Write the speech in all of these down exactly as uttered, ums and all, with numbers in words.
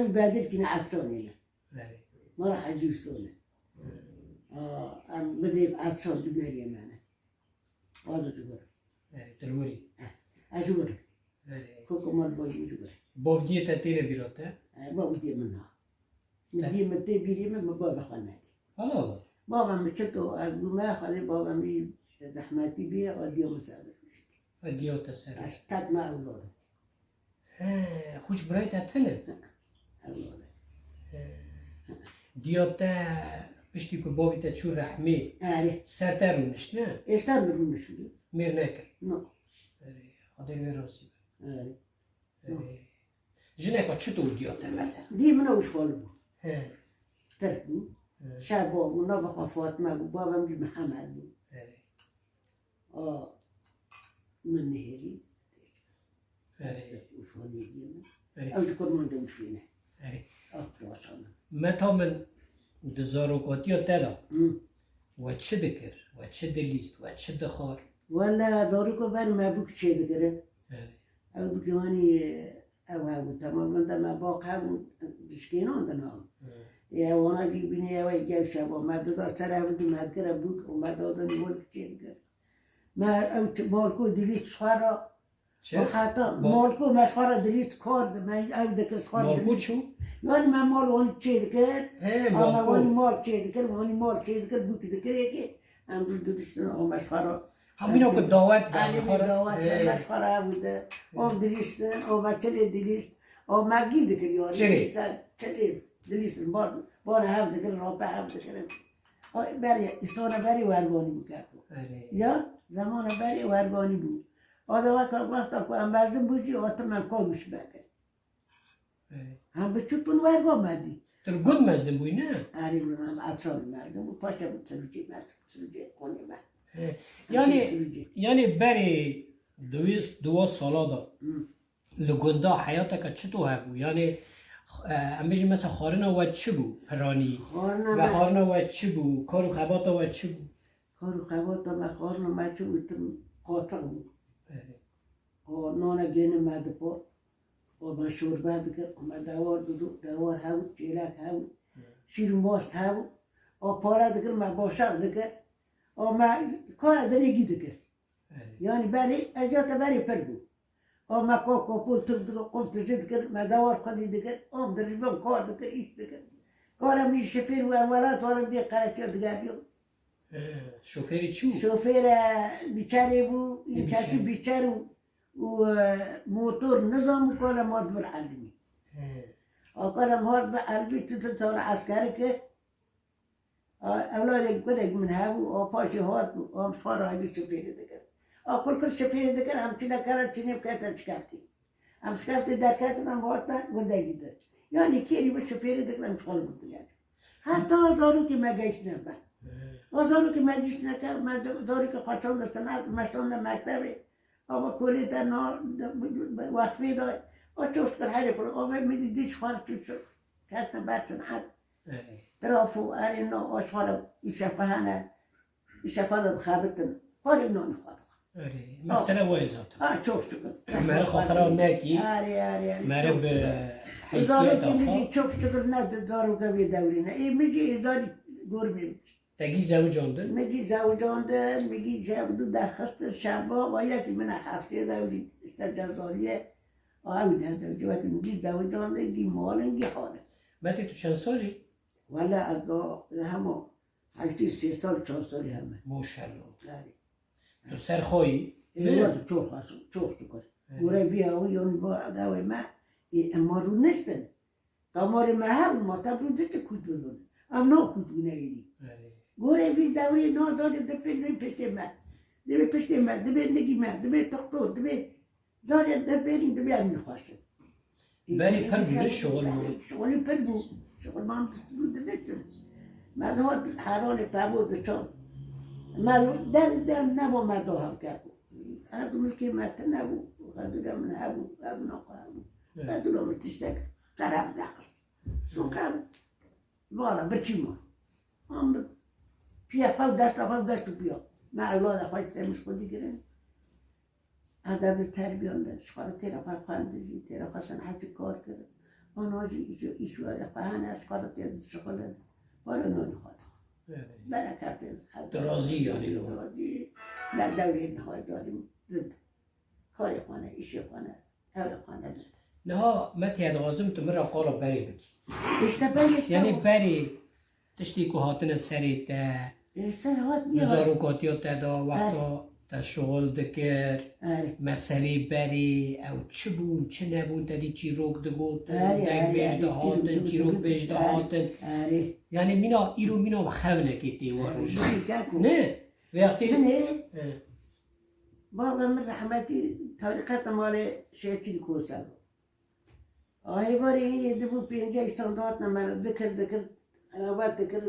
Bedir kî ne Efranê ne. Erê. Mala Hecî Usto ne. Aa, em bidê Efran du meriyê me ne. Wazo tu gor. Erê, tu li wir î. Eh, ez ji wir im. Erê. Koko mal boy ji wir. Bavdiyê te têne bîra te? Eh, bavdiyê min na. Min diyê min tê bîrê min, min bavê xwe nedî. Hala hala. Bavê min çito ez bûme, xwedê bavê min jî rehmetî bîye, a diya min ser rûniştî. A diya te ser. Ez tek me ewlad im. He, xwişk birayê te tune? Ewlad im. He. Diya te piştî ku bavê te çû rehmê, Erê. Ser te rûnişt, ne? Ê ser min rûnişt. Mêr nekir? No. Erê, Xwedê wê razî be. Erê. Erê. Jineka çito diya te mesela? Diyê min ew ji Fal bû. He. Tirk bû. He. Şebo bû, navê xwe Fatime bû, bavê min jî Mihemed bû. Erê. A, min nihêrî. Erê. Urfaniyê diyê min. Erê. Ew ji Kurmancan dişîne. Erê. Ax, Kurmancan. Meta min di zarokatiya te de Hı. We çi dikir? We çi dilîst? We çi dixwar? Wele zarokê ber me bûk çêdikirin. Erê. Ew bûk wanî ew hebû. Temam min de me baq hebû, dişkênandin ha. Hı. Ê, wana jî bînî ew ê gev şeva. Me dida ser ew di me dikir ew bûk û me dadin wan çêdikir. Me ew çi, malko dilîst xwe re. Çi? Û heta Mal- malko me xwe re dilîst kar di, me ew dikir xwe re Malko dilîst. Çi? Yani me mal wan çêdikir. He, ama malko. Wanî mal çêdikir, wanî mal çêdikir, bûk dikir yekê. Em rû didiştin, o me xwe re. Ha, mîna ku dawet da, Elî xwe re. Dawet da, He. Me xwe re ew de. O dilîstin, o me çilê dilîst. O me gî dikir yani. Çilê. Dilîstin, bar, bar hev dikir, rape hev dikir. O berê, îsana berê werganî bû keko. Erê. Ya, zamana berê werganî bû. O da weka wexta ku em mezin bû jî, hatin me komîş vekir. Erê. Hem biçûk bûn werga me dî. Tu li gund mezin bûyî, ne? Erê, min em Efranê mezin bû, paşa bû Silûcê mezin bû, Silûcê konê me. He. Yanî, Silûcê. Yanî berê di wî, di wan sala de Hı. Li gunda heyateke çito hebû? Yanî, e, em bêjin mesela xwarina we çi bû piranî? Xwarina Ve me xwarina we çi bû? Kar û xebata we çi bû? Kar û xebata me, xwarina me çi bû? Tim qatiq bû. Erê. O nana gênê me dipar, o me şorbe dikir, o me dewar dido, dewar hebû, çêlek hebû, Hı. Şîr û mast hebû, o pare dikir, me başak dikir, o me kara dinê gî dikir. Erê. Yani berê, ecate berê pir bû. O me ko kopûl tirk dikir, qum tijî dikir, me dewar xwedî dikir, o dirîvan kar dikir, îş dikir. Kara min şifêr û ewelat were bê qereçiya digerdiyo. He, şofêrê çi bû? Şofêre biçerê bû, Ê, înketî biçer. Biçer û, û, e, motor nizam û kale ma divir elimî. He. A kale ma divir elimî, tu tu çara eskeri kir. A, ewladek gurek min hebû, a paşê hat bû, a em xwe re hêdî şifêrê dikir. A kul kul şifêrê dikir, em çine kere çinê bikete çikeftî. Em şikeftê derketin, em hatin gundekî din. Yanî kêrî bi şifêrê dikir, em ji xwe li vir digerin. Heta zarokê me gehiştine me. A zarokê me gehiştine ke, me zarokê xwe şande senet, me şande mektebê. Ava kolê te na, wexfê de, a çok şükür herê pir, ava min dî dîş xwar tu çi. Kesne ber senet. Erê. Trafo, erê, no, o ji xwe re îşefa hene. Îşefa de dixebitin. Parê nanê xwe dixwe. Erê. Mesele we ye zaten. Ha, çok şükür. Mere xwe xira nekî. Erê, erê, erê. Mere bi heysiyeta xwe. Zarokê min jî çok şükür ne zaroka vê dewrê ne. Ê min jî êzarî gormê min. Te gî zewicandin? Min gî zewicandin, min gî şev du derxistin şeva, wa yekî min heftê de ew jî işte cezariye. Ew ne zewicî, wekî min gî zewicandin, gî malin, gî halin. Betê tu çend salî? Wele ez do hemo Heştê sê sal, çar salî heme. Maşallah. Erê. Tu ser xwe yî? Ê, ne? Wele çok xwe, çok şükür. Erê. Gore vî ew, yanî va dewê me, ê, em ma rûniştin. Damarê me hebû, ma te rû diti kût bibin. Em na kût bûne êdî. Erê. Gore vî dewrê na zarê dipê, dibê piştê me. Dibê piştê me, dibê nigî me, dibê doktor, dibê Zarê de berî dibe em nexweşin. Berî pir bû, ne şixul bû. Şixulî pir bû. Şixul mam distibû dibe tu. Me dihat heranê pevû diçan. Me dem dem nebo me do hevkeko. Her du milkê me tune bû. Xedûra min hebû, ev naxwe hebû. Evet. Xedûra min tiştek sereb nexist. Sokem vala birçî ma. Am bi piya xwe desta xwe dest û piya. Me ewlada xwe temiz xwe digirin. Edeb li terbiyandin, ji xwe re têra xwe xwendin jî, têra xwe senetî kar kirin. Ana jî îş, îş were xwe hene, ez xwe re tê dişixulin. Were nonî xwe dixwe. Evet. Bereketê ez hez Di razî yanî li we. Razî. Me dewrê niha darîm zid. Karê xwe ne, îşê xwe ne, tevlê xwe ne zid. Niha me tê dixwazim tu min re qala berê bikî. Îşte berê işte Yanî o. berê tiştê ku hatine serê te, Ê, ser hat Di niha. zarokatiya te de wexta te şixul dikir, Erê. meselê berê, ew çi bûn, çi nebûn, te dî çîrok digot, Erê, erê, dengbêj erê, dihatin, çîrok çîrokbêj digot, erê, dihatin. erê. Yanî mîna îro mîna xewnekê tê we Erê, roja. Bî keko. Ne? Vextê Min ê, E. baba min rehmetî tarîqeta malê Şêçî li Koser bû. A hêvarê hînê dibû pêncî îsan dihatin me re dikir, dikir, qenavet dikir,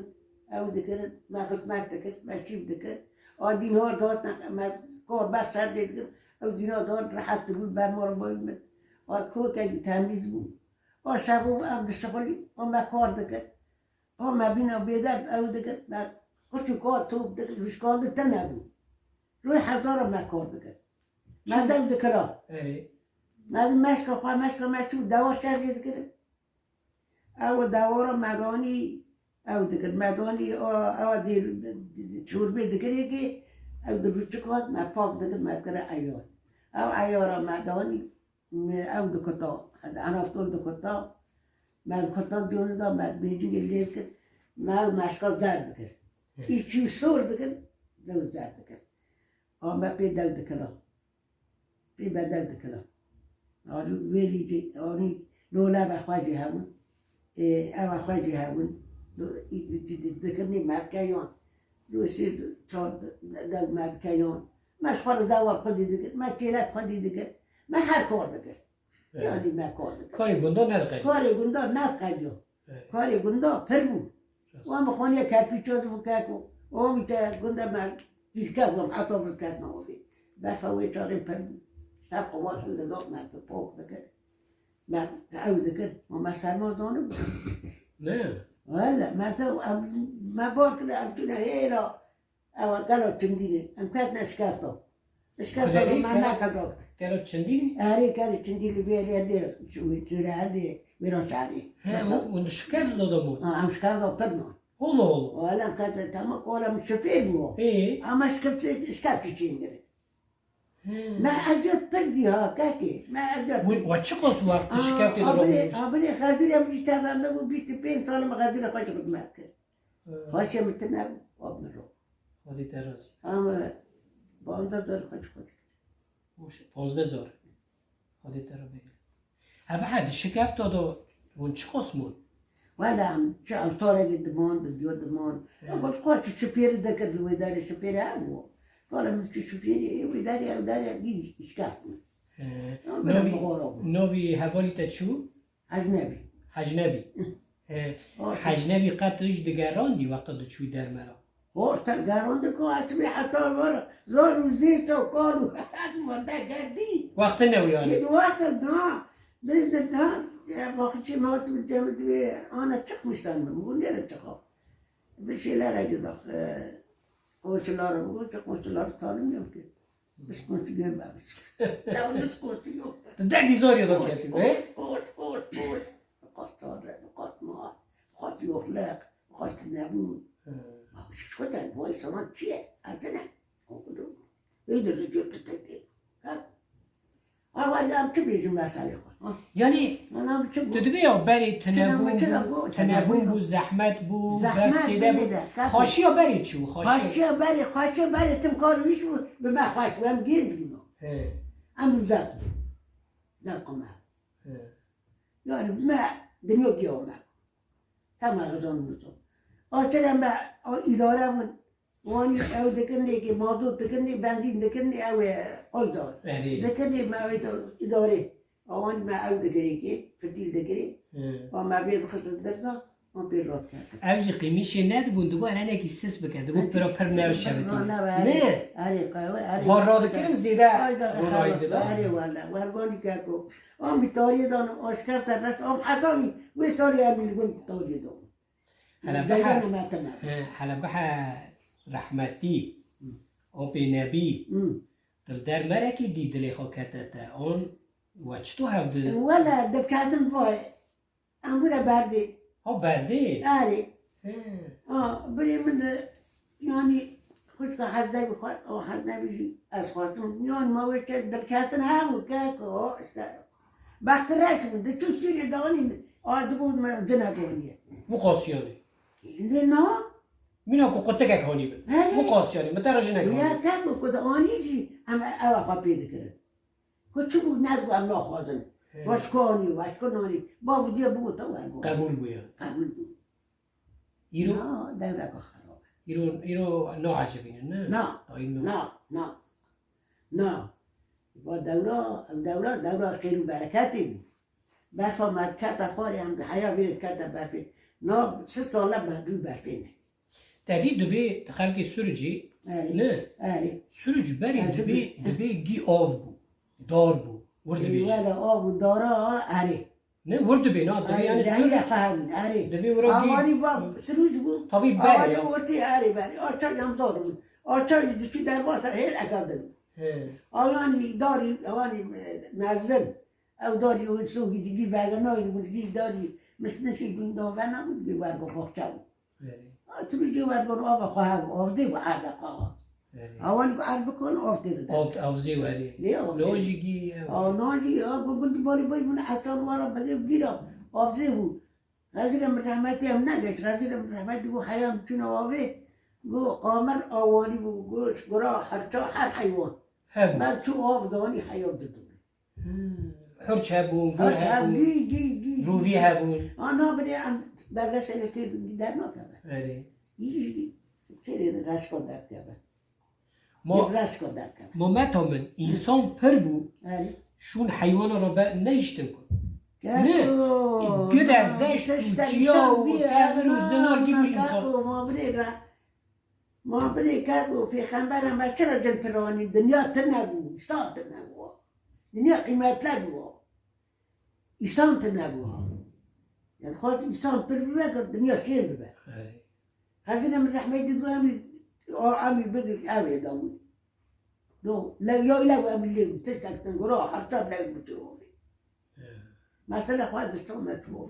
ew dikir, me xizmet dikir, me şîv dikir. A dînar dihatin me kar ber ser jê dikir, ew dînar dihat rehet dibû, ber mala bavê min. A kokek temîz bû. A şev û ew dişixulî, a me kar dikir. A me bîna bêderd ew dikir, me qurç û kar top dikir, wişkandin tune bû. Rûyê hezara me kar dikir. Me Çi? dew dikira. Erê. Me di meşka xwe, meşka me çû dewa şerjê dikirin. Ew dewara me danî, ew dikir. Me danî, o, ew dê çorbê dikirê ki, ew di biçik hat, me pak dikir, me dikire eyar. Ew eyara me danî, me ew dikita, hedi enafton dikita, me dikita cûnê de, me bêjîgê lê dikir, me ew meşka zer dikir. Hı. Îçî sor dikir, dew zer dikir. A me pê dew dikira. Pê bedew dikira. Arî wêlî jî, arî loleve xwe jî hebûn. Ê, eva xwe jî hebûn. Lo-, î, î, î, dikirinî me dikeyan. Lo sê çar de-, dew me dikeyan. Me ji xwe re dewa xwedî dikir. Me kêlek xwedî dikir. Me her kar dikir. Evet. Yanî me kar dikir. Karê gunda nediqediya. Karê gunda nediqediya. Evet. Karê gunda pir bû. Rast. Wan bi xaniya kerpîça dibû keko. O wî te gunda me dîrke bûm, heta vizkefna ovê. Berfa wê çaxê pir bû. Ser qewal hildigot me tu pok dikir. Me ew dikir. Ma me serma zanibû. Ne? Wele, me te, em, me bar kir, em tune hêla. Ewa, gelo çindînê. Em ketine şikefta. Şikefta Xwedê me kelo, neqedakt. Kelo çindînê? Erê, kelo çindînê vê lê dê, çûre dê, wêra şarê. He, û, û şikefta da bû? Ha, em şikefta pir bû. Holo holo. Wala em kete, tamam, kola min şifê bû. Ê? Ama şikefta, şikefta çêngirê. He. Me eziyet pir dî ha, kekê. Me eziyet Wî, pir. wa çi qas wext Aa, şikefta da abinê, bû? abinê xezûrê min jî tevende bû, bîst û pênc sal min xezûrê xwe ji xizmet kir. Ee. Xweşê min tune bû, ap min ro. Xwedê te razî. Ama panzdeh zor xwe ji xwe dikir. Baş, panzdeh zor. Xwedê te re bêle. Hebe he, di şikefta do hûn çi qas mûn? Wela em çi ew sarekê diman, di diyo diman. He. Em got, xwe çi şifêrî dekir, li wê derê şifêrê hebû. Kala min çi şifêrî, wê derê, ew derê, gî şikeft min. He. Em bira Novî, mixora bû. novî hevalî te çi bû? Hecnebî. Hecnebî. Hı. He, Aa, Hecnebî qet tu ji digerandî wexta diçûyî dermera? Ho, ser gerandin ku hatimê heta vara zar û zêta kar û wende gerdî. Wextê ne wî yanî? Yê wextin na, bê de da, ya, baxçê me hatim cem divê ana çıkmışsan mı? Bu nere çıkar? Bir şeyler acıdak. Komşularım, bu komşuları tanımıyorum ki. Biz komşu görmemişiz. Yalnız komşu yok. Dengî zor ya da Koş, kefî, koş, he? koş, koş, koş. Kaç tane, kaç ma, kaç yokluk, kaç ne bu. He. Bak, şu kadar, bu insanlar çiğ, acı ne? Okudu. Öyle de götü dedi. Ha? Ha, wala em çi bêjin meselê xwe? Ha? Yanî, Ana, em çi tu bû? dibê ya berê Çi ne tunebûn bû, çi ne bû, bû, çi ne tunebûn bû? bû, zehmet bû, Zehmet, berf zêde bû. bû, ne? Xweşiya berê çi bû? Xweşiya Xweşiya berê, xweşiya berê tim kar wîş bû, bi me xweş bû, em genç bûn. He. Em uzak bûn. Derqa me. He. Yani me dinya giya me. Tema xizan bû. Açire me, o îdare bûn. Wanî ew dikirinê ki mazot dikirinê, benzîn dikirinê, ew ê qol da. Erê. Dikirinê me ew ê îdarê. Wanî me ew dikirê ki, fitîl dikirê. He. Wa me vê dixistin derda, wan pê rat kerdin. Ew jî qîmîşê nedibûn, dibû erenekî sis bike, dibû pira pir newşevitî. Ne? Erê, qewe, erê. Har radikirin zêde Ay da, ronayî dida. Erê wala, wervanî keko. Am bi tariyê dan, aşkefte reş, am heta wî, wê salê em li gund tariyê dan. Hele Zeydan bihe, Mertem. he, hele bihe rehmetî, Hı. apê Nebî, Hı. tu li dermerekî dî dilê xwe kete te, an we çito hev di- Wele, dibketin vay. Em bûne berdê. Ha, berdê? Erê. He. Ha, birê min de, yanî, xwişka hevdeh bi xwar, o hevdeh bi jî ez xwestim. Yan ma wê çi dilketin hebû, keko, işte. Bexti reş bû, diçû şîrê danî, a dibû me cine ganiye. Bu qasiyanê. Lê na. Mîna ku qutikek hanî bin. He. Bu qasiyanê, min te re jinek hanî. Ya keko, ku de anî jî, em ewa xwe pê dikirin. Ku çi bû, ne ku em naxwazin. He. Weşko anî, weşko nanî. Bav û diya bû, te wer bû. Qebûl bû ya. Qebûl bû. Îro? Na, dewreka xerab e. Îro, îro nacibînin, ne? Na, Ay, no. na, na, na. Va dewra, ew dewra, dewra xêr û bereketê bû. Berfa me dikete xwarê, em di heya vê dikete berfê. Na, sê sala me dû berfê ne. Tevî dibê xelkê Siricê, Erê. ne? Erê. Siric berê Erê, dibê, dibê. dibê gî av bû, dar bû, wir dibê Ê, jî. wele av û dara, erê. Ne, wir dibê, na, dibê Erê, yani zehîre Siric. qehebûn, erê. Dibê wira gî. Awanî va Siric bû. Tabî berê Awanî ya. ortê erê berê. Aça yamzor bûn. Aça jî diçû derbasa hêl eka dibû. He. Awanî darî, awanî, e, mezin. Ew darî û sogî digî vegenayî bûn, digî darî mişmişî bûn, davena bûn, digî wergo boxça bûn. Erê. Ha, tu bijî wer gon ava xwe hev, avdê bi erde qava. Erê. Awan bi erd bikon, avdê dide. Av, avzê werê. Lê avdê. Lojî gî, ew. A, nojî, a, gu-, gu-, balî bay bûne etan wara bedê bîra, avzê bû. Xezîrê min rehmetî em negeşt, xezîrê min rehmetî bû heyam çûne avê, gu qamir awanî bû, gu şgura, herça, her heywan. Hebû. Mer çû av danî heyam didibû. Hmm. Hurç hebûn, gur Hurç hebûn, hebûn, gî, gî, gî, rûvî gî. hebûn. Ana birê em belgeselê tê dernakeve. Erê. Yî jî têrê reşka derdkeve. Ma, Yê reşka derdkeve. ma meta min, însan pir bû, Erê. şûn heywana re be nehiştin ku. Gel Ne, ku, gire na, deşt û tiştek çiya insan û bî, tevir û na, zinar gî bû na, însan. Kako, ma birê re. Ma birê keko pêxember em çira cin piranî, dinya tune bû, îslam tune bû. Dinya qîmetle bû. Îslam tune bû. Yani xwest îslam pir bibe, ke dinya şên bibe. Hey. Xezîne min rehmetî digo em ê, o, em ê bigir, ev ê da bû. Do, lew ya lew em lê, tiştek tin gora, heta lew biçirorê. He. Mesela xwe dişto me tu.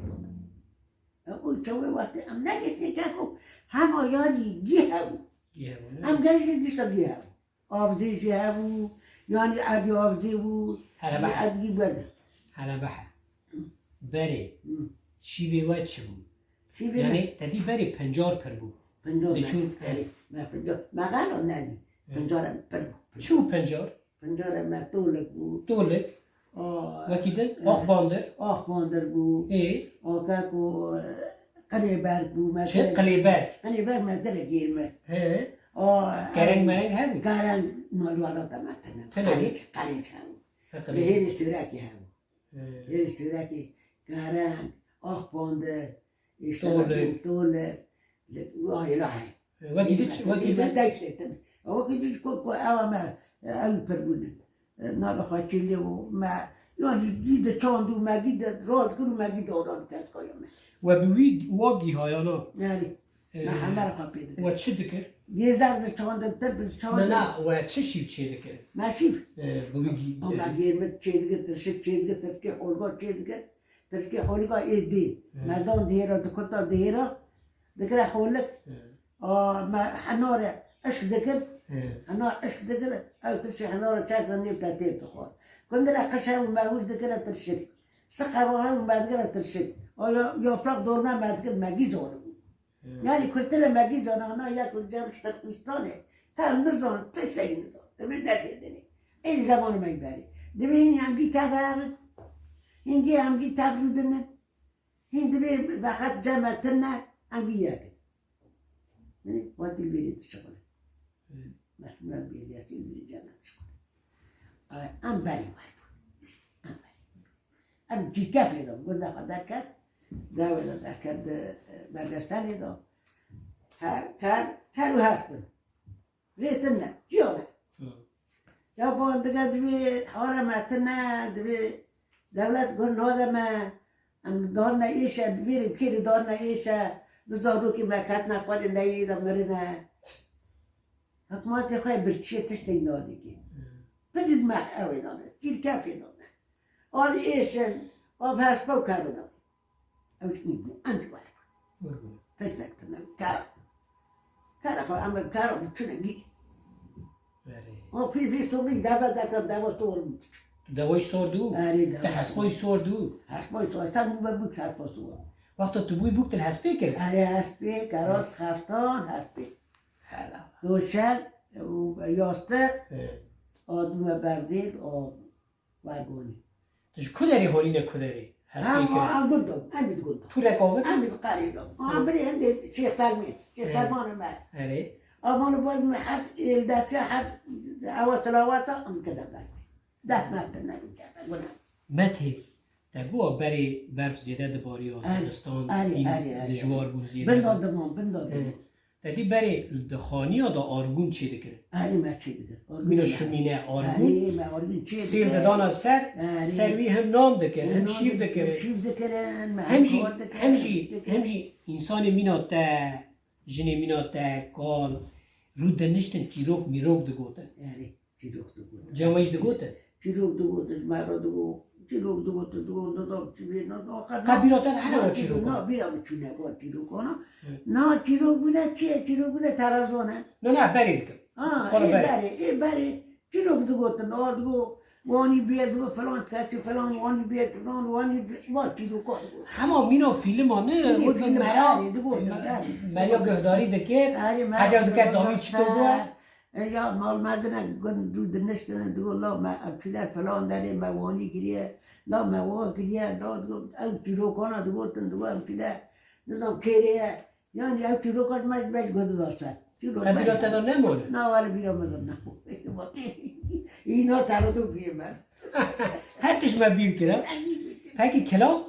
E, o çewê wextê em negiştê keko, hema yanî gî hebû. Gî hebû, ne? Em gelî jî dîsa gî hebû. Avzê jî hebû, yanî erdî avzê bû, Hele yê behe. erdî berde. Hele behe. Berê, Hı. şîvê we çi bû? Şîvê Yani, me. tevî berê pencar pir bû. Pencar Diçûn, me. Erê, me pencar. Me gelo nedî. Hı. Pencar em pir bû. Çi bû pencar? Pencarê me tolik bû. Tolik. Aa, Wekî din? e, Axbandir. Axbandir bû. Ê? Aa, keko, e, qilêberg bû, me Çi? qilê- Qilêberg. Qilêberg me dire gêrme. He. Aa, Kereng em- mereng hebû? Kereng malwala da me tine. Tine. Qerêç, qerêç hebû. He, qilê- Li hêrê Sûrekê hebû. He. Hêrê Sûrekê, kereng, axbandir, Tole. Tole, li, wahê lahê. Wekî diç, wekî diç. Wekî diç, ku, ku ewa me, ew pir bûne. Nabe xwe çêlê û me, yanî gî de çand û me gî de rast kir û me gî de oran ket kaya me. We bi wî, wa gîhayana. Yani, Ee, me hember xwe pê dikir. We çi dikir? Gêzer de çandin, tir bi çandin. Na, na, we çi şîv çê dikir? Me şîv. Ee, bi wî gî-, Ama gêrmik çê dikir, tirşik çê dikir, tirşikê holga çê dikir. Tirşikê holika ê dê. He. Me dan dihêra, dikota dihêra, dikire holik. He. A, me henare işk dikir. He. Hena işk dikir, ew tirşê henare çek re nêv te têr dixwar. Gundire qiş hebû me hûr dikire tirşik. Siqeva hebû me dikire tirşik. A ya, yaprak dolma me dikir, me gî zor bû. He. Yani kurtile me gî zor, ana yek li cem Şirkistanê. Te nizan, te sey nizan. Te me nekir dinê. Ê zemanê me berê. Divê hîn em gî tev hebin. Hîn gî em gî tev rûdinin. Hîn divê veqet cem me tune, em gî yek in. Binê, wekî li vêrê dişixulin. Hı. Mehmet Bêdiyatî li vêrê cem me dişixulin. Ay, em berî wer bûn. Em berî. Em cîkefê de, gunda xwe derket, dawê de derket, di, e, belgeselê de. He, ker, ker û hest bin. Rê tune, ciya me. Hı. Ya ban dige divê hare me tune, divê dewlet gun nade me. Em darne êşe, divê rê kêrê darne êşe. Du zarokê me ketine xwedê neyê de mirine. Hikmatê xwe birçiyê tiştê nadikê. Hı. Pidid me ew ê dane, kîrkefê dane. Al êşin, av hespe û kevin dane. Ew jî bû, em jî were. Tiştek tune, kara. Kara xwe, em kara bi tune gî. Berê. O pî vî sorî deve deke, deve sor. Tu dewayî sor dû? Erê, deve sor. Te hespoyî sor dû? Hespoyî sor. Sen bû be bû hespo sor. Wexta tu bûyî bûk tu li hespê kir? Erê, hespê, keras, xeftan, hespê. Helal. Doşek û yastik, He. Adime berdêl, o Wergonî. Tu ji ku derê holîne ku derê? Hespê Em, kir. Em gund o, em bi gund o. Tu rekovit? Em bi qarî do. Em birê em de Şêx Telmî, Şêx He. Telmanê me. Erê. Aman bo me her êl defiya her ewa silawata em kede berdê. Def meftir nebû kerde, guna. Metê, te bûa berê berf zêde dibariya, Erê, zivistan erê, î erê, erê. Dijwar bû zêde. Binda diman, binda He. diman. Te dî berê di xaniya de argûn çêdikirin. Erê me çêdikir. Argûn Mîna me. Şimîne argûn. Erê me argûn çêdikir. Sêv didana ser, Erê. Ser wî him nan dikirin, him Nan şîv dikirin, dikirin. Şîv dikirin, me Hem jî, kar dikirin, hem jî, dikirin. Hem jî însanê mîna te, jinê mîna te, kal, rû diniştin, çîrok mîrok digotin. Erê. Çîrok digotin. Cem we jî digotin? Çîrok digotin, ji me re digot. Çîrok digotin, digot, nizam çi bê, nizam axir Ka na, bîra te de hene na wa çîrok çîrokan? Na bîra min çûne got çîrokana. Hı. Na çîrok bûne çi ye? Çîrok bûne televizyon e. Na, na, berê dikim. Ha, Qala ê berê. Berê, ê berê. Çîrok digotin, a digot, wanî bê, digot, filan kesî, filan, wanî bê, filan, wanî bê, va çîroka digot. Hema mîna fîlma ne, Mîna wek fîlma, mera, erê, digot, me-, erê. Meriya guhdarî dikir, Erê, mera hecem dikir, guhdarî dawî çito dikir. Bû. E, ya mal mezine gund dû diniştine, digo, la me ev çile filan derê me wanî kiriye, la me wa kiriye, la digo, ew çîrokana digotin, digo, ev çile, nizam kêrê ye. Yani ew çîrokan me, me ji guhdu da ser. Çîrok Ev me bîra te de nemane? Na, were bîra me de nemane. Vatê, îna te re tu bîye me. Her tişt me bîr kire. Peki kila?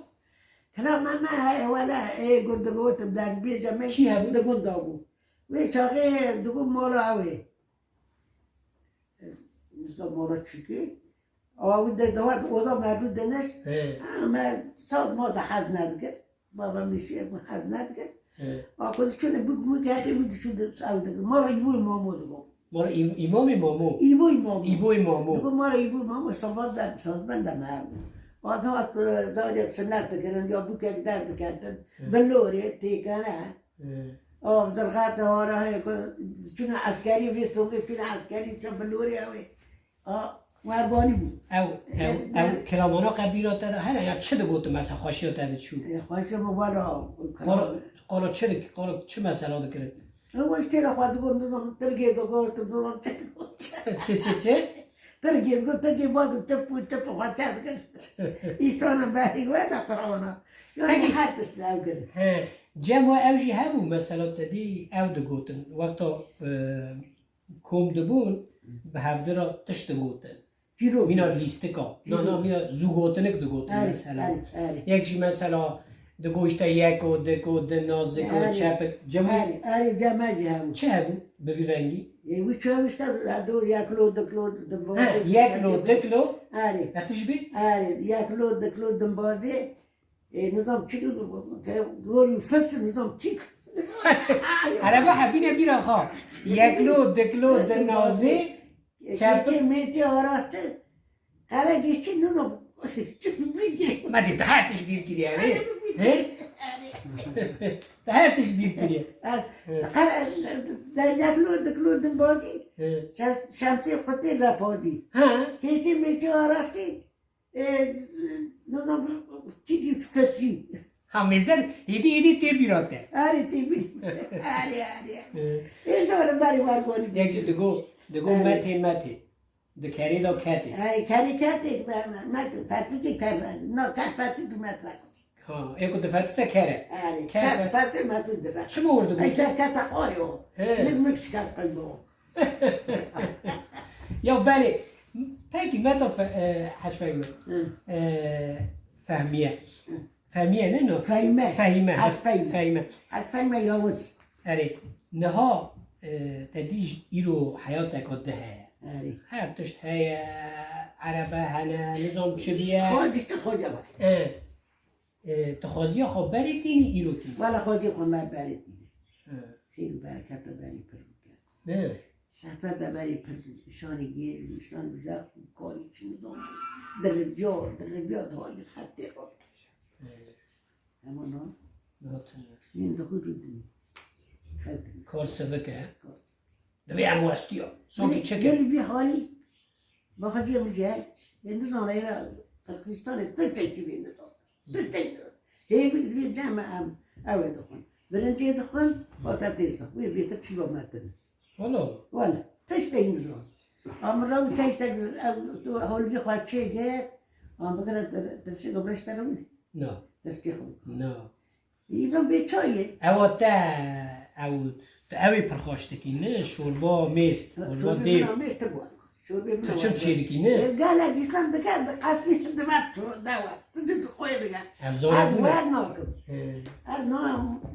Kila me, me, he, wele, ê, gund digotin, deng bêje me Kî hebû? Di gunda bû. Wê çaxê digot mala ew ê. Nizam mala çikê. Awa wî de, de hat oda me rû deniş. He. Ha, me saet ma de hez nedikir. Baba min şiye, min hez nedikir. He. A xwe diçûne bûk mûk heke wî diçû de ew dikir. Mala Îbû Mamo digo. Mala Î-, Îmamê Mamo? Îbû Mamo. Îbû Mamo. Digo mala Îbû Mamo, sabah de, sazbend de me ew. Hat hat, e, zarek sinet dikirin, ya bûkek derdiketin. He. Bilorê, têkene. Hı. Av dirxete hara heye ku çûne eskerî, vê songê çûne eskerî, çi bilorê ew ê. A, werbanî bû. Ew, ew, E, ew me- kilamana qe bîra te de hene ya çi digotin mesela xweşiya te diçû? E, xweşiya min wela Qala, qala çi dik-, qala çi mesela dikirin? E, we ji têra xwe digot, nizam, tirgê digot, nizam, çi digot. Çi, çi, çi? Tirgê digot, tirgê baz û tip û tip û xwe çe dikir. Îsana berî we de Qur'ana. Yani Peki. Her tişt ew kirin. He. Cem we ew jî hebû, mesela te dî ew digotin. Wexta, e, kom dibûn, bi hevdira tişt digotin. Çîrok. Mîna lîstika. Na, na, Çîrok. Mîna zûgotinik digotin Erê, mesela. Erê, erê. Yek jî mesela digo işte yeko, diko, dina, ziko, Erê. Çepik. Cem we Erê, erê, cem me jî hebû. Çi hebû bi vî rengî? E, wî çav işte, do yeklo, diklo, dimbazê, He, yeklo, diklo. Erê. Yetiş bî? Erê, yeklo, diklo, dimbazê. E, nizam çi, gorî fes, nizam çi. Erebe hebîne bîra xwe. Yeklo, diklo, dinazê, E, çerpik. Kêçê mêçê araxçe, qere geçî, nizam çi bîr kiriye. Me dî, te her tişt bîr kiriye, erê? He? Te her tişt bîr kiriye. E, He. Qere, de yeklo, diklo, dimbazî, He. şe-, şemsê qutê refazî. Ha. Kêçê mêçê araxçe, E, nana, çi dî fesî. Ha, mêzer, hêdî, hêdî tê bîra te. Erê, tê bîr. Erê, erê, erê. E. Ê, zor, berê war gonî. Yek jî digo, digo Erê. Metê, metê. Di kerê de ketê. Erê, kerê ketê, me, me, me, fetî jî kerre. Na, ker fetî du metre. Ha, ê ku difetise ker e. Erê, Ker ker fe- fetî me tu dire. Çi mor digo? Ey, ser kete xwarê o. He. Mik, mik şikayet qeybo. Ya belê, peki me to fe-, e, Hec Fehme. Hı. E, Fehmiye. Hı. Fehmiye ne no? Fehime. Fehime. Hec Fehime. Fehime. Hec Fehime Yavuz. Erê, niha, e, te dî ji îro heyateka di heye. Erê. Her tişt heye, erebe hene, nizam çi biye. Xwe gitti xwe de var. E. E, tu xwaziya xwe berê tînî îro tînî? Wela xwaziya xwe me berê tînî. He. Xêr û bereketa berê pir bike. Ne? Sehbeta berê pir bû. Şanî gêr bû, şan güzel bû, karî çi nizam. Diriviya, diriviya, dihayî hetê xwe. He. Hema na. Nat. Yên dixwit û dinî. Xew dinî. Kar sivik e. Kar. Divê em westiya. Sonkî çi kir? Gelî vî halî. Baxacê min cihê. Ê nizane êra Qirgizistanê ti tiştî vê nizan. Ti tiştî. Hêvî divê cem em ew ê dixwin. Birincê dixwin, patatêsa. Wê bêtir çî ba me tine. Wala. Wala. Tiştê nizan. Em ra û tiştek ew tu holgê xwe çêgir. Em bigire tir-, tirşê do birêşte re wî. Na. Tirşkê xwe. Na. Îro bê çayê. Ewa te, ew, tu ew ê pir xweş dikî, ne? Şorba mêz, şorba dêr. Şorbê min a mêz tibû. Şorbê min a Tu çim çê dikî, ne? E, gelek însan dike, diqetî dibe tu, dewe. Tu, tu, tu xwê dike. Ev zor Ez tune. wer nakim. He. Ez na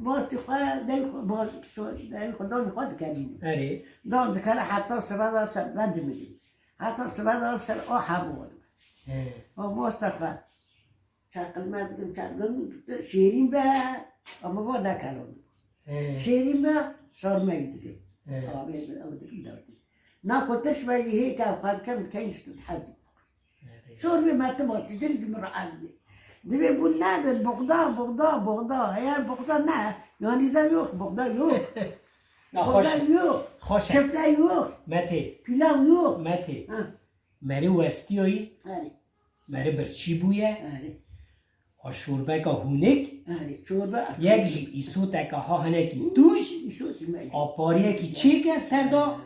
mastî xwe, dey xwe, ma-, şo-, dey xwe, danî xwe dikenî. Erê. Dan dikene heta sibe da ser, ben dimilî. Heta sibe da ser o hebû. He. O masta xwe. Çaqilme dikim, çaqilme şêrîn be, ama va nekelon. He. Şêrîn be, sarmeyî dikim. He. Avê ew dikim dawtî. Na ku tirş be jî hêka xwe dikim, dikeyn işte hezî. He. Şor be mertim atî, cim cim rahat be. Divê bû nedir, buxda, buxda, buxda. Eğer buxda ne, yanî zam yok, buxda yok. Na xweş. Buxda yok. Xweş e. Kefte yok. Metê. Pilav yok. Metê. Ha. Merî westiyoyî. Erê. Meri birçî bûye. Erê. A şorbeka hûnik. Erê, çorba. Yek jî îsoteka ha hinekî tûj. Îsotî me jî. A pariyekî çêke ser da.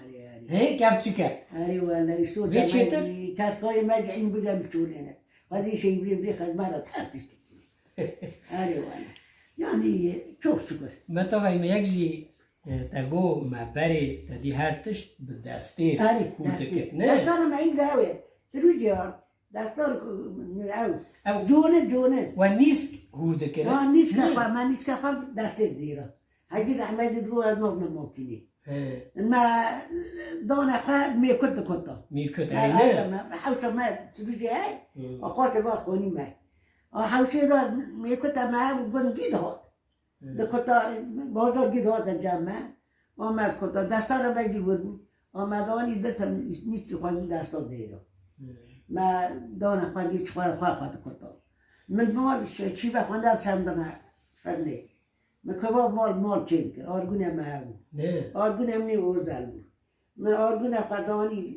Erê, erê. Hê, kev çike. Erê, wele îsot Vê me çêtir? jî, keskoyê me jî in bile bi çolêne. Xwedî şey bile bile xedma da her tiştî. Erê, wele. Yani, çok şükür. Me tavayî me yek jî, e, te go me berê te dî her tişt bi destê Erê, hûr destê. dikir, ne? Destara me in de ew e. Sirû ciyan. Destor ku, ew, Ew. cûne, cûne. We nîsk hûr dikir. Ha, nîska Hı. xwe, me nîska xwe destê dira. Hecî rehmetî digo ez nabime makînê. He. Me dane xwe mêkut dikota. Mîrkut, Me, eyne. me, me, hewşa me sibî jî hey, Hı. a xwate va xonî me. A hewşê de mêkuta me ev gundî dihat. Hı. Di kota, bajar gî dihatin cem me. Ame dikota, destara me jî wir bû. Ame danî dirtim nîskî xwe desta dêra. Hı. Me dane xwe jî çi xwe xwe xwe dikota. Min mal şi-, şîve xwenda çendime fernê. Min kebab mal, mal çê dikir. Argune me hebû. Ne? Argune min ê ozel bû. Min argune xwe danî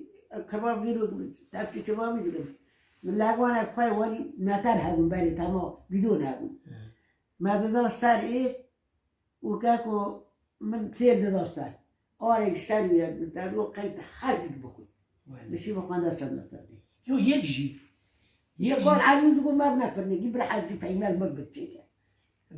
kebab gîro, tepçî kebabî dikim. Min legwanek xwe wanî meter hebûn berê tema bîdon hebûn. Hı. Me dida ser ê û keko min têl dida ser. Arek ser û yek min te digo qey te her dît bixwî. Wele. Min şî bixwenda çend te bê. Yo, yek jî. Yek Yek jî. Bal Elî digo me bine firnekî, bir hecî peymel min bi çêke.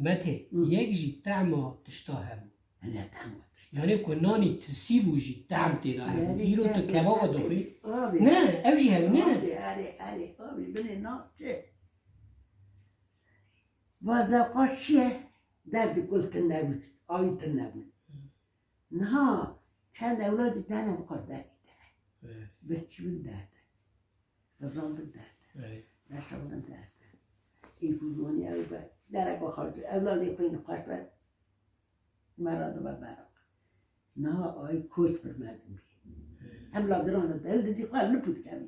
Metê, Hı. yek jî tehma tişta hebû. Ne tehma tişta. Yani ku nanî tisî bû jî tehm tê de hebû. Yani Îro tu tehm, kebaba tehm. dixwî. Abi. Ne, ev jî hebû, ne? Abi, erê, erê, abi, binê na çi? Vaza xwe çi ye? Derdî kul tune bû, ayî tune bû. Niha çend ewladî dene bi xwe derdî te. Evet. Birçî bin derd e. Xizan bin derd e. Evet. Neşa bin derd e. Î ku zonî ew be, derek xwe, ewladê xwe yî xweş be, me re dibe beraq. Niha ayî koç bir mezin bî. Evet. Hem la giran e, dil didî xwe lip û dikevî.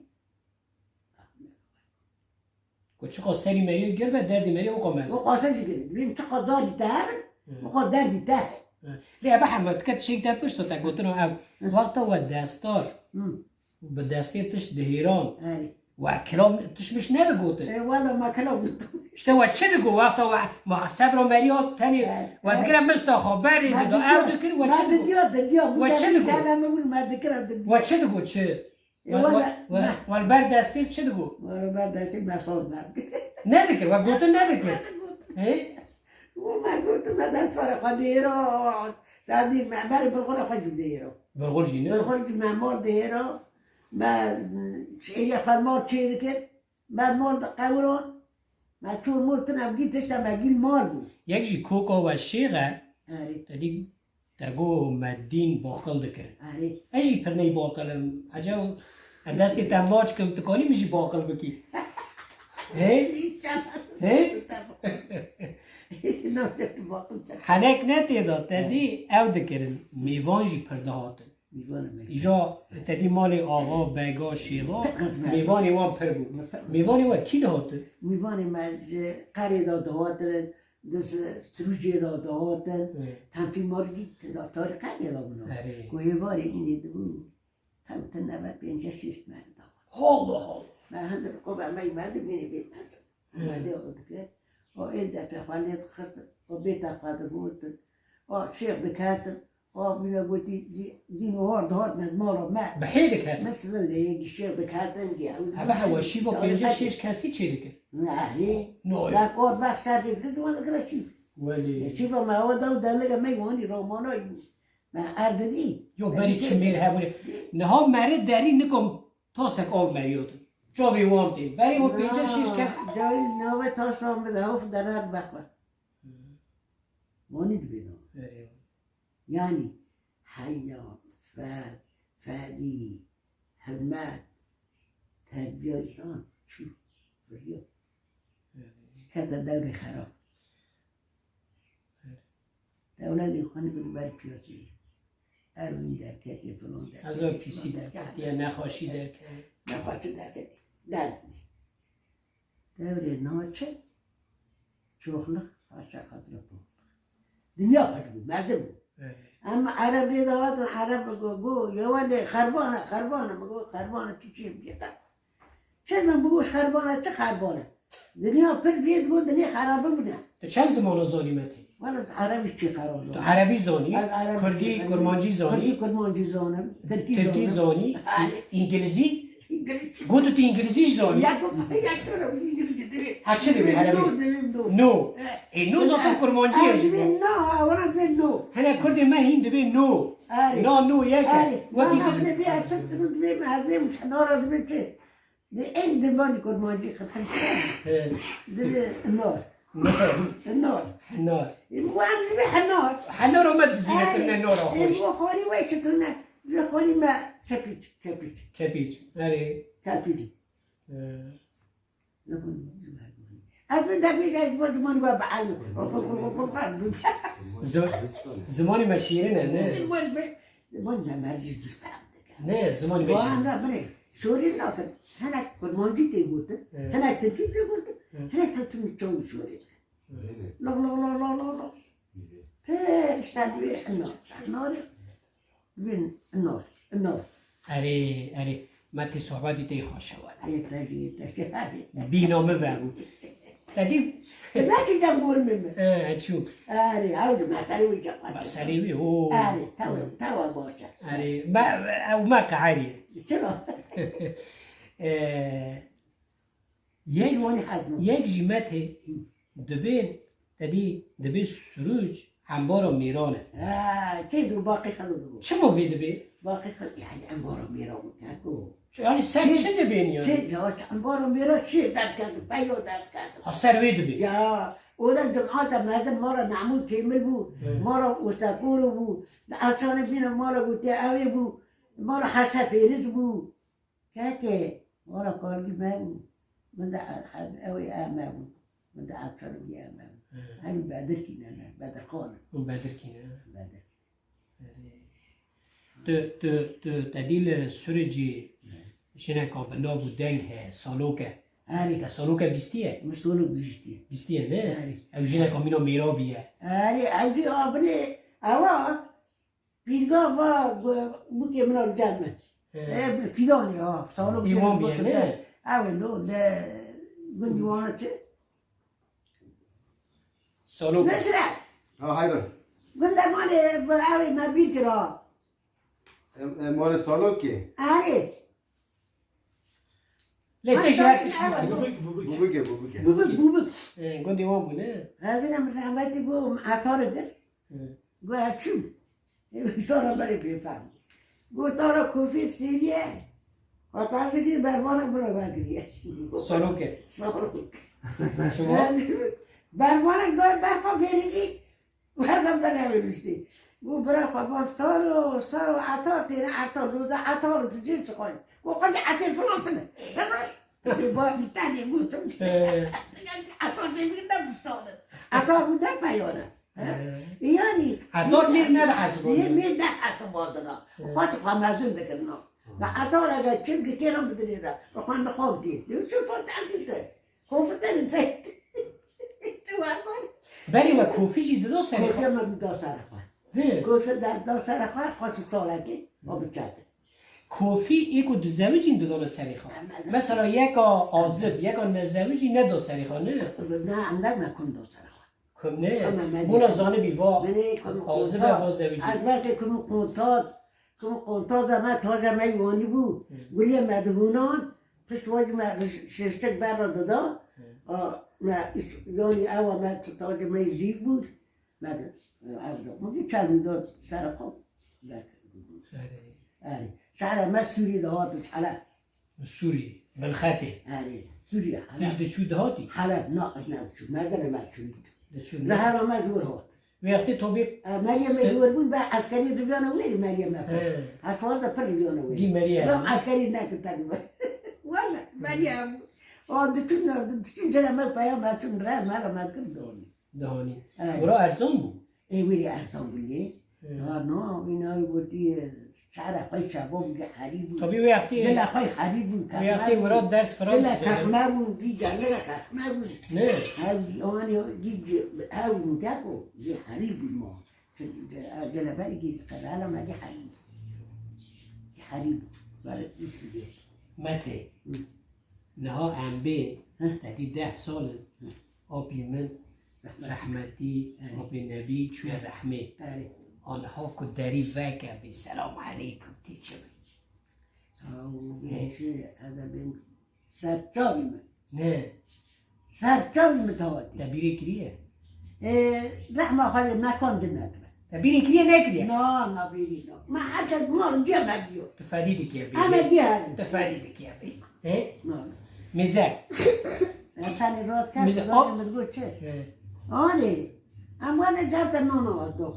Ku çiqas serî meriyê gir be, derdî meriyê weka mezin. Weka ser jî girê. Dibêm çiqas dadî te hebin, Hı. weka derdî te heye. Hı. Lê ebe hema dike tiştek te pirso te gotina ev. Hı. Wexta we destar Hı. bi destê tişt dihêran. Erê. We kilam tişt miş nedigotin. E, wela me kilam gotin. İşte we çi digo wexta we ma sebra meriya tenê Erê. we dikire mista xwe berê Me dido didiya, ev dikir we me çi digo? didiya, didiya. We çi digo? Teme min bûn, me dikira didiya. We çi digo çi? E, We, wala, we, we, me- we li ber destê çi digo? Wala ber destê me soz nedikir. Nedikir, we gotin nedikir. Nedikir. Hê? Û me gotin, me dest xwe xwe dêro. Dadî me berê bilxura xwe jî dêro. Bilxur jî ne? Bilxur jî me mal dêro. Me, şêriya xwe mal çê dikir. Me mal diqewiro. Me çor mor tine gî tişta me gîl mal bû. Yek jî koka we şêx e. Erê. Te dî Te got me dîn baqil dikir. Erê. Ez jî pir ney baqil im. Ecel em destê te maç kim, tu kanî min jî baqil bikî? He? He? Henek ne tê de, te dî ew dikirin. Mêvan jî pir dihatin. Îja te dî malê axa, bega, şêxa, mêvanê wan pir bû. Mêvanê we kî dihatin? Mêvanê me ji qerê de dihatin. Di s-, sirûcê de dihatin, Hı. temtî margî tê de tarîqetê de bûna. Erê. Ku êvarê înê dibû, tew ti nebe pênce şêst meri de. Allah Allah. Me hindir ku be me, me dibînî bê mezin. Hı. Me de o dikir. O ên defê xwe lê dixistin. O bê te xwe digotin. O şêx diketin. O bîne gotî, dî-, dîn û hor dihatine mala me. Bi hê diketin. Mesela lê yekî şêx diketin, gê ew Hebe hewa şîva pênce şêş kesî çê dikir. Nehê. Noy. Bak, o bak, şertê dikir, dû dikir şîv. Welê. E, şîva me, o da û derlege me wanî romana bû. Me erdidî. Yo, berî çi mêr hebûne. Niha meri derî nikom tasek av meriyotin. Çavê wan tê. Berî o pênce şêş kes. Cahil nave tasan bide, of derar bexwe. Hı. Wanî dibê nava. Erê. Yanî heya, fe-, fedî, hilmet, terbiya însan çû, viriya. Kete dewrê xerab. Dewletê xwe nibin ber piyasê. Eroîn derketê, filan derketê, Hezar filan pîsî derketê, derketiye, nexweşî derketê. Nexweşî derketê. Derdidî. Dewrê naçe, çoxluk, haşa xatira poxluk. Dinya pir bû, mezin bû. Evet. Em Ereb lê de hatin, Ereb go, go, yewe lê xerbane, xerbane, mi go, xerbane çi çi biyeta. Çi min bigoş xerbane, çi xerbane? Dinya pir biyê, digo, dinya xerabe bûne. Tu çend zimana zanî, Metê? Wala ez Erebî çi xerab Tu zanim. Erebî zanî, Ez Erebî Kurdî, çi xerab Kurmancî zanî, Kurdî, Kurmancî zanim, Tirkî Tirkî zanim. zanî, Î-, Îngilizî? Îngilizce. Got tu Îngilizî jî zanî. Ya ku, ya ku ne Îngilizce divê. Ha, çi divê, Erebî? No, divê no. No. Eh. E, no zaten Eh, Kurmancî eh, ye jî divê bu. No, ha, wana divê no. Hene Kurdê me hîn divê no. Arê. Na, no, yek e. Arê. Wekî Na, na, din. Divê, ez fistini divê, me, ez divê, nara divê çi? Di ên dimanî Kurmancî xetirîşte. He. Divê nor. Nor. Nor. Nor. Ê, bu em divê henar. Henar o me dizîne Erê. Tune nor o Ê, xweş. Bu xorî wê çi tune? Divê xorî me kepîç, kepîç. Kepîç. Erê. Kepîç. He. Ez min de bêje, ez bo zimanî we bi elm. Zi-, zimanî me şîrin e, ne? Zimanî me, zimanî me mercî zû fehm dike. Ne, zimanî me Wa şîrin. Hemra binê, şorî nakin. Hinek kurmancî tê gotin, Evet. Hinek tirkî tê gotin, Evet. Hinek de tüm çaw şorî dikin. Evet. Lo, lo, lo, lo, lo, lo. Pêr işte divê hina. Nori. Bin, nor, nor. Erê, erê. Me tê sohbetî tê xweş e wele. Ê te jî, ê te jî, erê. Bîna min vebû. Te dî? Ne çi dem bor min mi? He, çû. Erê, ew di meselê wî cevap. Meselê wî, o. Erê, tewe, tewe baş e. Erê, me, ew me qeheriye. Çima? Ee, Yek, Jî wanî hez nû. Yek jî Metê dibê, te dî dibê sirûc embara mêran e. Ha, tê dû baqî xelo dibû. Çima vê dibê? Baqî xelo, yani embara mêran bû, ne ku. Yani ser Çi? Çi dibên yani? Çi, ya, embara mêran çi derdkerdin, peyo derdkerdin. Ha, ser wê dibê. Ya, o da cemaata mezin mala Nemû Kêmil bû, Evet. Mala Osekoro bû, di Esanê bîne mala gotiye ew ê bû, mala Hese Fêriz bû. Kekê, wara kargî me bû. Min de e-, e-, ew ê e me bû. Min de ev çarogî e me bû. He. Hemî Bedirkî ne, ne, Bedirxan e. Hûn Bedirkî ne? Bedirkî. Erê. Tu, tu, tu, te dî li Sûricî He. Jineka bi nav û deng he, Saloke. Erê. Te Saloke bîstiye? Min Salok bîstiye. Bîstiye ne? Erê. Ew jineka mîna mêra bîye. Erê, ew jî abinê, ewa. Pîrga va, gu-, bûkê min a li cem min. He. E, Fîdanê, ha, Salok Dîwan bîye, ne? Ew ê lo, li gundî wana çi? Salok. Nesre. Ha, hayran. Gundê malê, ew ê me bîr kir, ha. Em, em malê Salokê. Erê. Lê te jî her tişt bû. Bûbik, bûbik. Bûbik e, bûbik e. Bûbik, bûbik. E, gundê wan bû, ne? Hezîna min rehmetî bû, min etarê kir. E. Got, ez çûm. Ê, sara berê pê fehm. Got, tara kofî sêriye. Hata zikî bervanek bira vegiriye. Salok e. Salok. Çima? Bervanek dayê berxwe fêrî dî. Û her dem bere wê biştî. Got, bira xwe, van sar û, sar û etar têne, etar, loda etar tu cê çixwayî. Got, xwecî etêr filan tine. Dema, bê bavî tenê gotim. He. Etar tê bî ne bû sar e. Etar bû ne peyane. He? He. Yani, Etar mêr ne hesibandin. Yê mêr ne hesibandina. He. Xwe tu xwe mezin dikirina. Ve etar eger çi dikêran bidirê de. Bi xwe nixwe bidî. Lê çi fat ezî de. Xofitene te. Tu war var. Berê we kofî jî dida serê xwe? Kofî me dida serê xwe. Di. Kofî de dida serê xwe, xwe tu çalekê, o biçakê. Kofî ê ku dizewicîn didana serê xwe. Em, em. Mesela yeka azib, yeka nezewicî neda serê xwe, ne? Ne, em ne me kum da serê xwe. Kum ne? Kum me Bûna dida. Zanibî va. Min ê kum Azib e qonta-, va zewicî. Ez mesê kum qonta-, kum qonta de me taca me wanî bû. Hı. Gulê me dibûnan, pişt wacî me riş-, şiştik berra dida. Hı. A, me iş-, yanî ewa me taca me zîv bû. Me de, ez de, bu bir çavî de serê xwe. Erê. Erê. Şehra me Sûrî de hat, Heleb. Sûrî, Belxetê. Erê, Sûrî, Heleb. Diş diçû dihatî? Heleb, na, ez nediçû. Merdene me çûn. Diçû ne? Rehera me zor hat. Wextê tobê E, Meryem se- Edwar bûn, be eskerî bibiyana wêrî Meryem He. He. Ez fazla pir bibiyana wêrî. Dî Meryem. Ben eskerî nekir tekir. Wala, Meryem. O diçûn, diçûn cere me peyam, me çûn re, me re me kir doni. Dihanî. Erê. Wira erzan bû. Ê wîrî erzan bû lê. Hı. Ha, no, wî navî gotî, şehra xwe şabo bû, herî bû. Tabî wê wextî, Dila xwe herî bû, wê wextî kexme bû. Wira ders Fransîzce Dila kexme bû, gî gelira kexme bû. Ne? Ew, anî, gî, ew, gî, ew, gî, gî herî bû ma. Çünkü, e, dila berî gî, qedala me gî herî bû. Gî herî bû. Were, Sûrî. Mete. Hı. Niha em bê, Heh. Te dî deh sal in, Heh. Apî min, Rehmet. Rehmetî, Erê. Apê Nebî çûye rehmê. Erê. A niha ku derî veke bê, selam eleykum, tê çi bî? Aw, Heh. Bê çi, ez ê bêm serçavî min. Ne. Serçavî min tawatî. Te bîrê kiriye? Ê, rehma Xwedê mekan cennet be. Te bîrê kiriye nekiriye? Na, na bîrî na. Me heta mal diye me diyor. Tu ferî dikiye bî. Ama diye. Tu ferî dikiye bî. He? Na, na. Mize. Efendim, rahat kar, Mize. Zaten biz bu çi? He. Ani, ama ne cevap da nana var doh.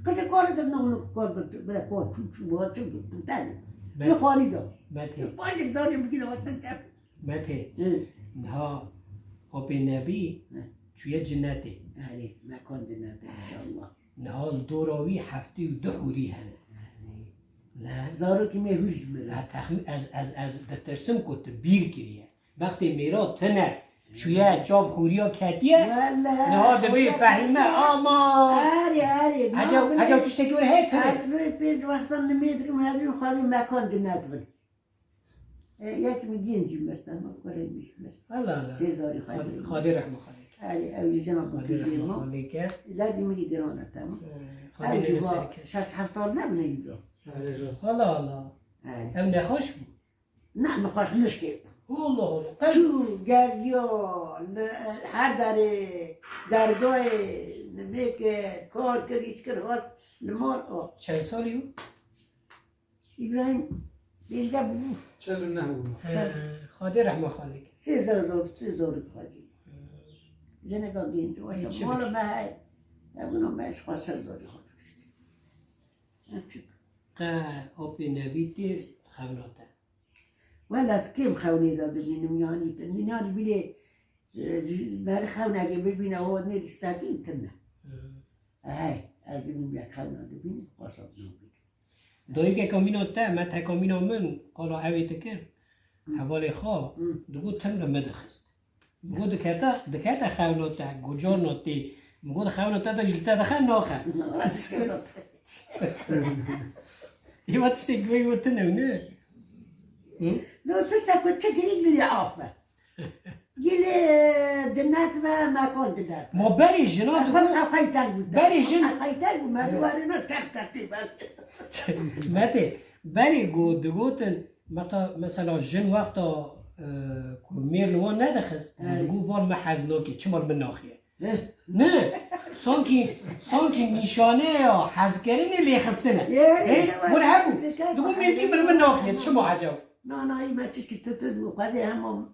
Kıcı kore de nana kor bile kor çu çu bu çu bu tane. Ben- Ne koni do. Mete. Fajik dani bir gün ortadan çep. Mete, Hı. Niha Apê Nebî Hı. Çûye cinetê. Erê, mekan cinetê, inşallah. Niha li dora wî heftê û du hûrî hene. Erê. Ne? Zarokî me hûr ji min re. Ez texmîn, ez, ez, ez ditirsim ku tu bîr kiriye. Bextê mêra tune çûye, çav hûriya ketiye. Wele, Niha dibê hûriya Fehîme, ketiye. Aman! Erê, erê, Ecew, na, ecew binê-, tiştekî were heye tune. Ez rê pênc wextan nimê dikim, her yû xwedî mekan cinet bin. E, yek min genc jî mest e, ma kurê min jî mest. Allah Allah. Sê zarî Xwedê, xwedî. Xwedê rehma xwedê ke. Erê, ew jî cena Xwedê bikujê rehma ma. Xwedê ke. Lê bi min jî giran e, tamam. E, Xwedê Ew jî lê va ser ke. şeş heft sal nebine îro. Erê, rast. Allah Allah. Erê. Ew nexweş bû. Ne, nexweş nişkê. Allah Allah. Qey- Çû, geriya, li, her derê, dergahê, nimêke, kar kir, îş kir, hat, li mal, o. Çend salî bû? Îbrahîm pêncî bû. Çel û neh bû. He, Çel. Xwedê rehma xalê ke. Sê zor zor, sê zor xwedî. He. Jineka genc, Ê, waşta çi mala bikî? Me hey. Ebûna me ji xwe ser zorî xwe dikiştî. Em çik. Qe Apê Nebî tê xewna te? Wela ez kêm xewnê de dibînim, yanî, yanî bînê, e, merî xewnekê bibîne, o nêrî stekîn tune. Hı. Hey, ez dibînim yek xewna dibînim, xwasa nabînim. Dayikeka mîna te, me teka mîna min, qala ewê dikir, Hı. Hevalê xwe, Hı. Digot tim li min dixist. Min got dikete, dikete xewna te, gucarna tê. Min got xewna te de ji li te dixe, naxe. Êwa tiştê guhê we tune ne? Hı? No tişta ku çi girî girî af be. Gilê dinet me, mekon dinet. Ma berê jina Xwe digot, xwe teng bû. Berê jin Xwe teng bû, me Hı. Duwarê me tek tek tê ber. Mete, berê got, digotin, meta, mesela jin wexta, e, ku mêr li wan nedixist, Hı. Digot, van me hez nake, çima li min naxiye? Hı. Ne, sankî, sankî nîşaneya hezkirinê lê xistine. Ê, Ê, işte bak, hûn hebû. Çeker Digot, bak. Mêrgî min, min naxiye, çima eceb? Na, na, î me tişkî tu, tu, tu, xwedê hema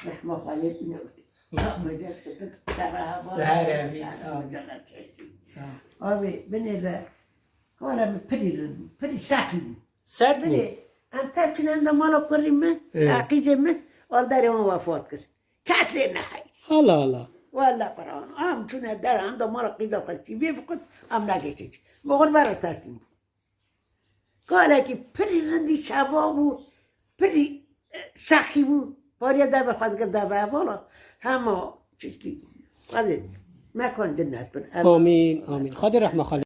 Rehma xwe lê tune û tê. Rahmetli Sıddık, te reha bala Te reha bî, sağ ol. Sağ ol. Abi, binê re, kala min pirî rind bû, pirî sexî bû. Sert bû. Binê, em tev çûn henda mala kurî min, Ê. Aqîcê min, al derê wan wefat kir. Kes lê neheyî. Allah Allah. Walla Quran. Em çûne der, henda mala qîda xwe çî bê bikun, em negeştin. Moxir bera teslîm bû. Kalekî pirî rindî şeba bû, pirî, e, sexî bû. Pariya deve xwe dike deve hevala. Hema çitkî. Xwedê. Me kon cennet bin. Amîn, amîn. Xwedê rehme xalê.